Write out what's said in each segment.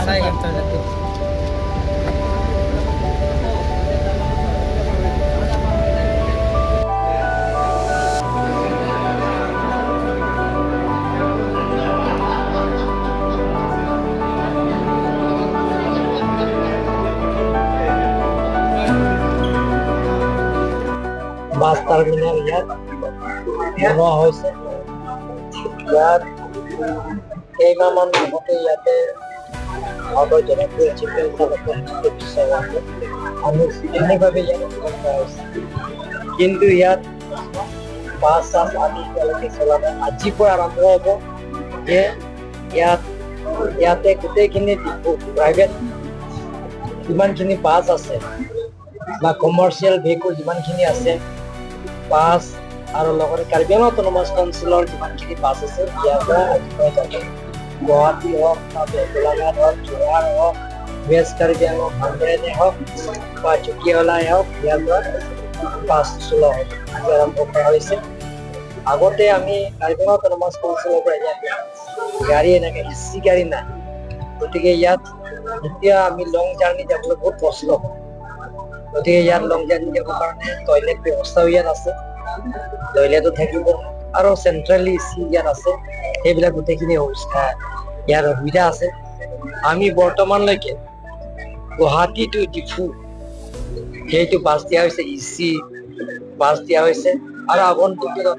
চাই। Bus terminal ইয়াত বনোৱা হৈছে। ইয়াত কেইমাহমান আগতে ইয়াতে ভাৰতৰ জনপ্ৰিয় চিকেন আনুষ্ঠানিকভাৱে ইয়াত উদ্বোধন কৰা হৈছে, কিন্তু ইয়াত বাছ চাছ আদি এতিয়ালৈকে চলা নাই। আজিৰ পৰা আৰম্ভ হ'ব যে ইয়াতে গোটেইখিনি প্ৰাইভেট যিমানখিনি বাছ আছে বা কমাৰ্চিয়েল ভেহিকুল যিমানখিনি আছে বাছ আৰু লগতে কাৰ্বি আংলং অট'নমাছ কাউন্সিলৰ যিমানখিনি বাছ আছে, ইয়াৰ পৰা আজিৰ পৰা যাব। গুৱাহাটী হওক বা গোলাঘাট হওক, যোৰহাট হওক, ৱেষ্ট কাৰ্বি আংলং হামৰেণে হওক বা ঢেকীয়াহলাই হওক, ইয়াৰ পৰা বাছ চলোৱা হ'ব। আজি আৰম্ভ কৰা হৈছে। আগতে আমি কাৰ্বি আংলং অট'নমাছ কাউন্সিলৰ পৰা ইয়াত গাড়ী এনেকৈ এ চি গাড়ী নাই, গতিকে ইয়াত এতিয়া আমি লং জাৰ্ণি যাবলৈ বহুত কষ্ট হয়। গতিকে ইয়াত লং জাৰ্ণি যাবৰ কাৰণে টয়লেট ব্যৱস্থাও ইয়াত আছে, টয়লেটো থাকিব আৰু চেণ্ট্ৰেলি এ চি ইয়াত আছে। সেইবিলাক গোটেইখিনি ইয়াৰ সুবিধা আছে। আমি বৰ্তমানলৈকে গুৱাহাটী টু ডিফু সেইটো বাছ দিয়া হৈছে, ই চি বাছ দিয়া হৈছে আৰু আগন্তুক দিনত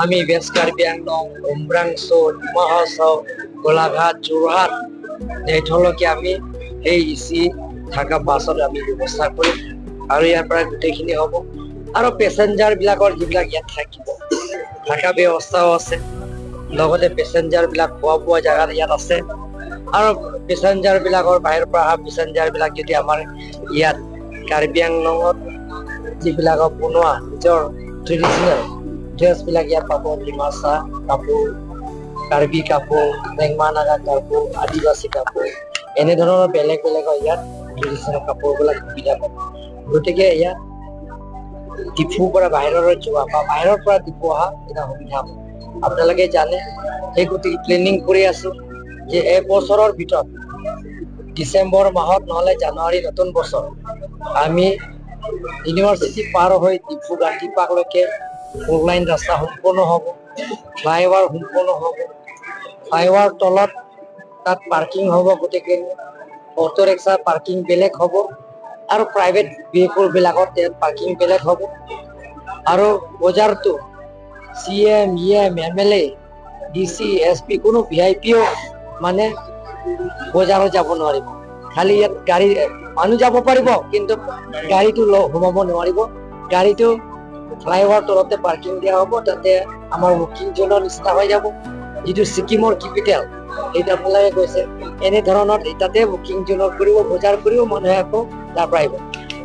আমি ৱেষ্ট কাৰ্বি আংলং, উমৰাংচু, ডিমা হাছাও, গোলাঘাট, যোৰহাট এইঠলৈকে আমি সেই ই চি থকা বাছত আমি ব্যৱস্থা কৰিম আৰু ইয়াৰ পৰা গোটেইখিনি হ'ব। আৰু পেচেঞ্জাৰ বিলাকৰ যিবিলাক ইয়াত থাকিব, থকা ব্যৱস্থাও আছে, লগতে পেচেঞ্জাৰ বিলাক খোৱা বোৱা জেগা ইয়াত আছে। আৰু পেচেঞ্জাৰ বিলাকৰ বাহিৰৰ পৰা অহা পেচেঞ্জাৰ বিলাক যদি আমাৰ ইয়াত কাৰ্বি আংলঙত যিবিলাকক বনোৱা নিজৰ ট্ৰেডিশ্যনেল ড্ৰেছবিলাক ইয়াত পাব, ডিমাচা কাপোৰ, কাৰ্বি কাপোৰ, ৰেংমা নাগা কাপোৰ, আদিবাসী কাপোৰ, এনেধৰণৰ বেলেগ বেলেগৰ ইয়াত ট্ৰেডিশ্যনেল কাপোৰবিলাক সুবিধা পাব। গতিকে ইয়াত ডিফুৰ পৰা বাহিৰলৈ যোৱা বা বাহিৰৰ পৰা ডিফু অহা এটা সুবিধা হ'ব। আপোনালোকে জানে, সেই গতিকে প্লেনিং কৰি আছো যে এবছৰৰ ভিতৰত ডিচেম্বৰ মাহত নহ'লে জানুৱাৰী নতুন বছৰ আমি ইউনিভাৰ্চিটি পাৰ হৈ ডিফু গান্ধী পাৰ্কলৈকে ফ'ৰ লাইন ৰাস্তা সম্পূৰ্ণ হ'ব, ফ্লাইঅভাৰ সম্পূৰ্ণ হ'ব। ফ্লাইঅভাৰ তলত তাত পাৰ্কিং হ'ব, গোটেইখিনি অটো ৰিক্সা পাৰ্কিং বেলেগ হ'ব আৰু প্ৰাইভেট ভেহিকুলবিলাকত ইয়াত পাৰ্কিং বেলেগ হ'ব। আৰু বজাৰটো C M, E M, M L A, D C, S P কোনো ভি আই পিও মানে বজাৰত যাব নোৱাৰিব। খালি ইয়াত গাড়ী মানুহ যাব পাৰিব, কিন্তু গাড়ীটো সোমাব নোৱাৰিব। গাড়ীটো ফ্লাইঅভাৰ তলতে পাৰ্কিং দিয়া হ'ব, তাতে আমাৰ ৱকিং জোনৰ নিচিনা হৈ যাব, যিটো ছিকিমৰ কেপিটেল সেইটো আপোনালোকে কৈছে, এনেধৰণৰ তাতে বুকিং জোনত কৰিব, বজাৰ কৰিব মানুহে, আকৌ তাৰ পৰা আহিব।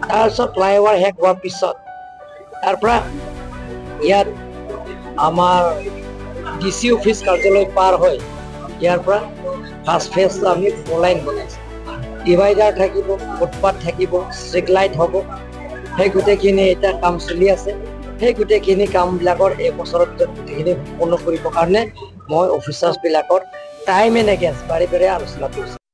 তাৰপিছত ফ্লাইঅভাৰ শেষ হোৱাৰ পিছত তাৰ পৰা ইয়াত আমাৰ ডি চি অফিচ কাৰ্যালয় পাৰ হৈ ইয়াৰ পৰা ফাৰ্ষ্ট ফেজটো আমি ফ'ৰ লাইন বনাইছোঁ। ডিভাইডাৰ থাকিব, ফুটপাথ থাকিব, ষ্ট্ৰীট লাইট হ'ব, সেই গোটেইখিনি এতিয়া কাম চলি আছে। সেই গোটেইখিনি কামবিলাকৰ এই বছৰৰ ভিতৰত গোটেইখিনি সম্পূৰ্ণ কৰিবৰ কাৰণে মই অফিচাৰ্ছবিলাকৰ টাইম এণ্ড এগেইন বাৰে বাৰে আলোচনা কৰিছোঁ।